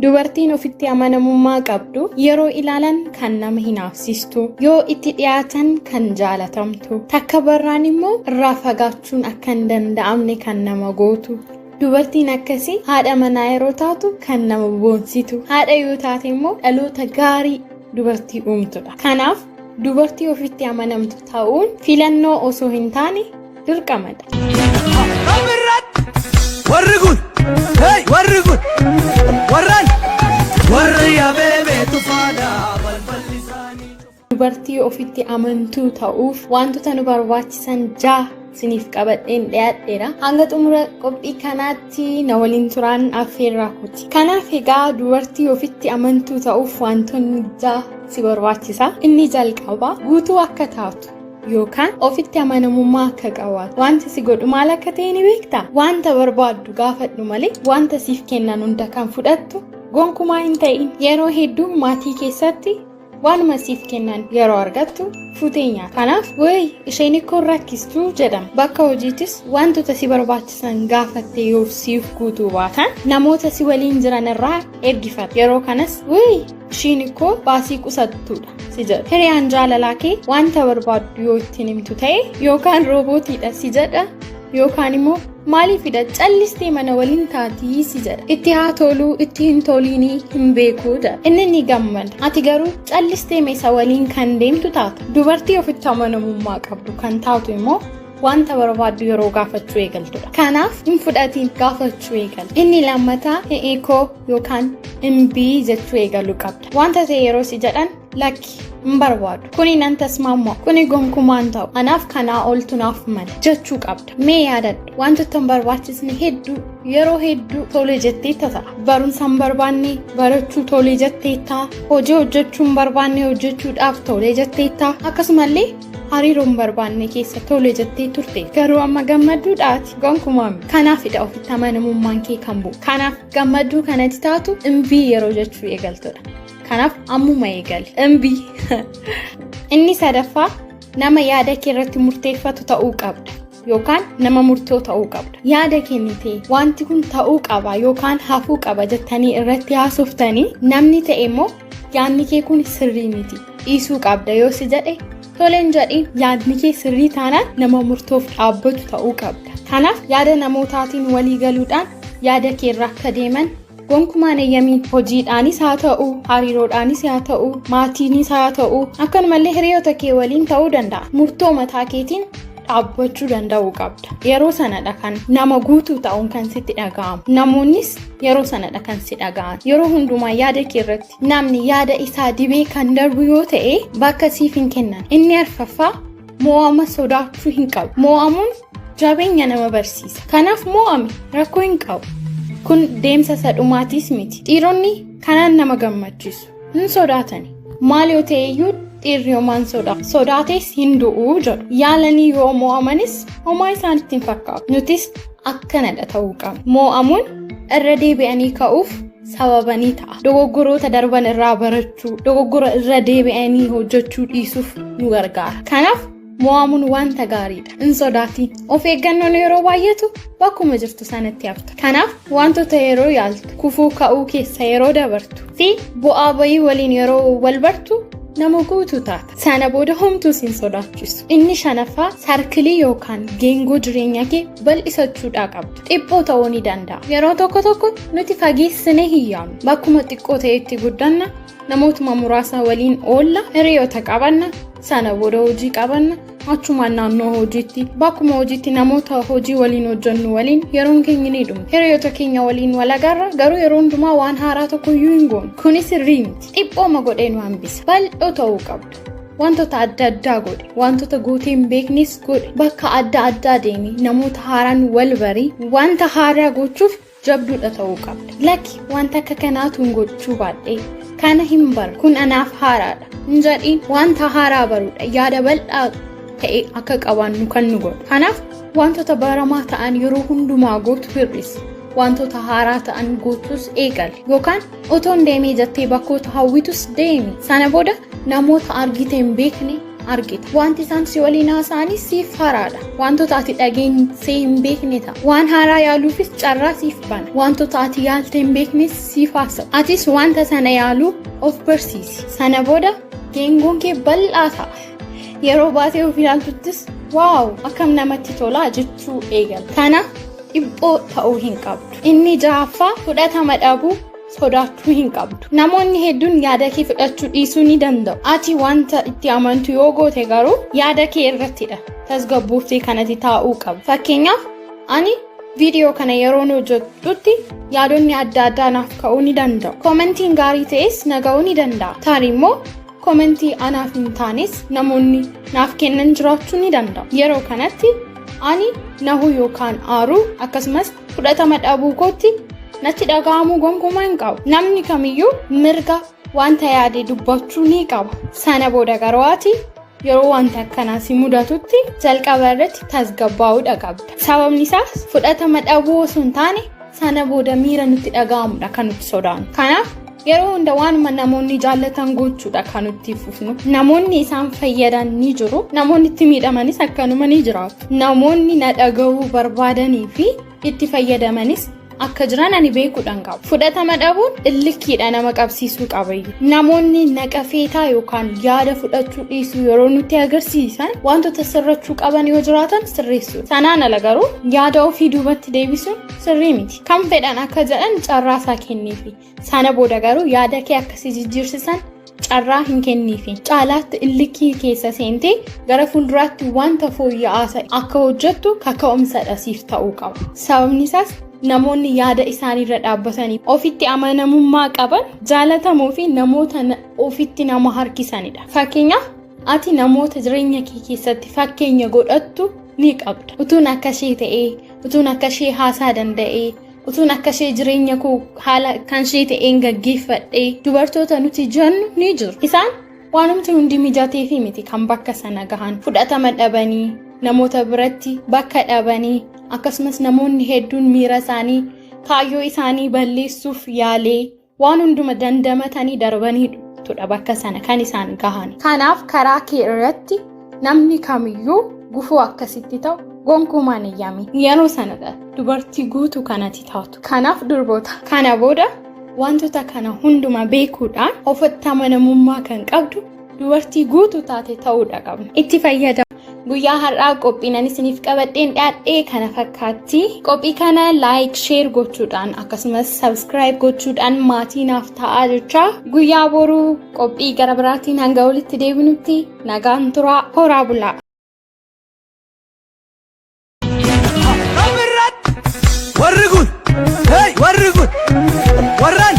Dubartiin ofitti amanamummaa qabdu yeroo ilaalan kan nama hinaafsistu, yoo itti dhiyaatan kan jaalatamtu, takka barraan immoo irraa fagaachuun akka hin danda'amne kan nama gootu. Dubartiin akkasii haadha manaa yeroo taatu kan nama boonsitu, haadha yoo taate immoo dhaloota gaarii dubartii uumtudha. Kanaaf dubartii ofitti amanamtu ta'uun filannoo osoo hin taane dirqamadha. Warri kun, hey, warri kun, warran, warri yaabee tufaadha balballi isaanii. Dubartii ofitti amantuu ta'uuf wantoota nu barbaachisan 6 isiniif qabadheen dhiyaadheera. Hanga xumura qophii kanaatti na waliin turaan affeerraa kooti. Kanaaf egaa dubartii ofitti amantuu ta'uuf wantoonni 6 si barbaachisa. Inni jalqabaa guutuu akka taatu yookaan ofitti amanamummaa akka qabaatu. Wanti si godhu maal akka ta'e ni beektaa? Wanta barbaaddu gaafadhu malee wanta siif kennan hunda kan fudhattu gonkumaa hin ta'in. Yeroo hedduu maatii keessatti waanuma siif kennan yeroo argattu fuutee nyaata. Kanaaf wayi isheen ikkoo rakkistuu jedhama. Bakka hojiitis wantoota si barbaachisan gaafattee yoo siif guutuu baatan namoota si waliin jiran irraa ergifatu. Yeroo kanas wayi ishiin ikkoo baasii qusattuudha si jedha. Hiriyaan jaalalaa kee wanta barbaaddu yoo ittiin himtu ta'e yookaan roobootiidha si jedha yookaan immoo maaliifidha callistee mana waliin taatii si jedha. Itti haa toluu itti hin toliinii hin beekuu jedha. Inni ni gammada. Ati garuu callistee meesa waliin kan deemtu taata. Dubartii ofitti amanamummaa qabdu kan taatu immoo wanta barbaaddu yeroo gaafachuu eegaltudha. Kanaaf hin fudhatiin, gaafachuu eegal. Inni lammataa hiikoo yookaan imbii jechuu eegaluu qabda. Wanta ta'e yeroo si jedhan lakki hin barbaadu. Kuni nan tasmaamma. Kuni gonkumaan ta'u. Anaaf kanaa oltu naaf mala jechuu qabda. Mee yaadadhu, wantoota hin barbaachisne hedduu yeroo hedduu tole jettee ta'a. Barumsa hin barbaanne barachuu tole jettee ta'a. Hojii hojjechuu hin barbaanne hojjechuudhaaf tole jettee ta'a. Akkasumallee hariiroo hin barbaanne keessa tole jettee turte. Garuu amma gammadduudhaati gonkumaa miti. Kanaafidha ofitti amanamummaan kee kan bu'u. Kanaaf gammadduu kanatti taatu imbii yeroo jechuu eegaltudha. Kanaaf ammuma eegali. Imbii. Inni sadaffaa nama yaada kee irratti murteeffatu ta'uu qabda. Yookaan nama murtoo ta'uu qabda. Yaada kennitee wanti kun ta'uu qaba yookaan hafuu qaba jettanii irratti haasoftanii namni ta'e immoo yaadni kee kun sirrii miti, dhiisuu qabda yoo si jedhe toleen jedhiin. Yaadni kee sirrii taanaan nama murtoof dhaabbatu ta'uu qabda. Kanaaf yaada namootaatiin walii galuudhaan yaada kee irra akka deeman gonkumaan eeyyamiin. Hojiidhaanis haa ta'u, hariiroodhaanis haa ta'u, maatiinis haa ta'u, akkanumallee hiriyoota kee waliin ta'uu danda'a. Murtoo mataa keetiin dhaabbachuu danda'uu qabda. Yeroo sanadha kan nama guutuu ta'uun kan sitti dhaga'amu. Namoonnis yeroo sanadha kan si dhaga'an. Yeroo hundumaa yaada kee irratti namni yaada isaa dibee kan darbu yoo ta'e bakka siif hin kennan. Inni arfaffaa mo'ama sodaachuu hin qabu. Mo'amuun jabeenya nama barsiisa. Kanaaf mo'ame rakkoo hin qabu. Kun deemsa isa dhumaatiis miti. Dhiironni kanaan nama gammachiisu. Hin sodaatani. Maal yoo ta'e iyyuu dhiirri homaan sodaatu. Sodaates hin du'u jedhu. Yaalanii yoo mo'amanis homaa isaanitti hin fakkaatu. Nutis akkanadha ta'uu qabna. Mo'amuun irra deebi'anii ka'uuf sababa ni ta'a. Dogoggoroota darban irraa barachuu, dogoggora irra deebi'anii hojjechuu dhiisuuf nu gargaara. Kanaaf mo'amuun wanta gaariidha. Hin sodaatiin. Of eeggannoon yeroo baay'atu bakkuma jirtu sanatti hafta. Kanaaf wantoota yeroo yaaltu, kufuu ka'uu keessa yeroo dabartu fi bu'aa bayii waliin yeroo wal bartu nama guutuu taata. Sana booda homtuu sin sodaachisu. Inni shanaffaa circle yookaan geengoo jireenya kee bal'isachuudhaa qabda. Dhiphoo ta'uu ni danda'a. Yeroo tokko tokko nuti fageessinee hin yaadnu. Bakkuma xiqqoo ta'etti guddanna, namootuma muraasa waliin oolla, hiriyoota qabanna, sana booda hojii qabanna, achumaan naannoo hojiitti, bakkuma hojiitti namoota hojii waliin hojjennu waliin yeroon keenya ni dhuma. Hiriyoota keenya waliin wal agarra, garuu yeroo hundumaa waan haaraa tokko iyyuu hin goonu. Kunis sirrii miti. Dhiphooma godhee nu hambisa. Bal'oo ta'uu qabda. Wantoota adda addaa godhe, wantoota gootee hin beeknes godhe, bakka adda addaa deemi, namoota haaraan wal barii, wanta haaraa gochuuf jabduudha ta'uu qabda. Lakki wanta akka kanaatu hin gochuu baadhee kana hin baru, kun anaaf haaraadha hin jedhiin. Wanta haaraa baruudha yaada bal'aa ta'e akka qabaannu kan nu godhu. Kanaaf wantoota baramaa ta'an yeroo hundumaa gootu hir'isi. Wantoota haaraa ta'an gootus eegali. Yookaan otoon deemee jettee bakkoota hawwitus deemi. Sana booda namoota argite hin beekne argita. Wanti isaan si waliin haasa'anis siif haaraadha. Wantoota ati dhageessee hin beekne ta'a. Waan haaraa yaaluufis carraa siif bana. Wantoota ati yaalte hin beeknes siif haasa'u. Atis wanta sana yaaluu of barsiisi. Sana booda geengoon kee bal'aa ta'a. Yeroo baatee of ilaaltuttis wow akkam namatti tolaa jechuu eegala. Kana dhiphoo ta'uu hin qabdu. Inni ja'affaa, fudhatama dhabuu sodaachuu hin qabdu. Namoonni hedduun yaada kee fudhachuu dhiisuu ni danda'u. Ati wanta itti amantu yoo goote garuu yaada kee irrattidha tasgabbooftee kanatti taa'uu qabu. Fakkeenyaaf, ani viidiyoo kana yeroon hojjedhutti yaadonni adda addaa naaf ka'uu ni danda'u. Commentiin gaarii ta'es na ga'uu ni danda'a. Tarii immoo commentii anaaf hin taanes namoonni naaf kennan jiraachuu ni danda'u. Yeroo kanatti ani nahuu yookaan aaruu, akkasumas fudhatama dhabuu kootti natti dhaga'amuu gonkumaa hin qabu. Namni kamiyyuu mirga wanta yaade dubbachuu ni qaba. Sana booda garuu ati yeroo wanta akkanaa si mudatutti jalqaba irratti tasgabbaa'uudha qabda. Sababni isaas fudhatama dhabuu osoo hin taane sana booda miira nutti dhaga'amudha kan nuti sodaannu. Kanaaf yeroo hunda waanuma namoonni jaallatan gochuudha kan nutti fufnu. Namoonni isaan fayyadan ni jiru. Namoonni itti miidhamanis akkanuma ni jiraatu. Namoonni na dhaga'uu barbaadanii fi itti fayyadamanis akka jiran ani beekuudhaan qabu. Fudhatama dhabuun illikkiidha nama qabsiisuu qabayyu. Namoonni naqafeetaa yookaan yaada fudhachuu dhiisuu yeroo nutti agarsiisan wantoota sirrachuu qaban yoo jiraatan sirreessu. Sanaan ala garuu yaada ofii duubatti deebisuun sirrii miti. Kan fedhan akka jedhan carraasaa kenniifi. Sana booda garuu yaada kee akkasii jijjiirsisan carraa hin kenniifi. Caalaatti illikii keessa seentee gara fuulduraatti wanta fooyya'aa ta'e akka hojjettu kaka'umsadha siif ta'uu qaba. Sababni isaas namoonni yaada isaaniirra dhaabbatanii ofitti amanamummaa qaban jaalatamoo fi namoota ofitti nama harkisanidha. Fakkeenyaaf, ati namoota jireenya kee keessatti fakkeenya godhattu ni qabda. Utuun akka ishee ta'ee, utuun akka ishee haasaa danda'ee, utuun akka ishee jireenya koo haala kan ishee ta'een gaggeeffadhee dubartoota nuti jennu ni jiru. Isaan waanumti hundi mijatee fi miti kan bakka sana gahan. Fudhatama dhabanii, namoota biratti bakka dhabanii, akkasumas namoonni hedduun miira isaanii, kaayyoo isaanii balleessuuf yaalee waan hunduma dandamatanii darbaniitudha bakka sana kan isaan gahan. Kanaaf karaa kee irratti namni kamiyyuu gufuu akkasitti ta'u gonkumaan eeyyami. Yeroo sanadha dubartii guutuu kanatti taatu. Kanaaf durboota, kana booda wantoota kana hunduma beekuudhaan ofitti amanamummaa kan qabdu dubartii guutuu taate ta'uudha qabna. Itti fayyadamu. Guyyaa har'aa qophiin isiniif qabadheen dhiyaadhee kana fakkaatti. Qophii kana like, share gochuudhaan akkasumas subscribe gochuudhaan maatii naaf ta'aa jechaa, guyyaa boruu qophii gara biraatiin hanga walitti deebinutti nagaan turaa, horaa bulaa. Kamirratti warri kun, hey, warri kun warran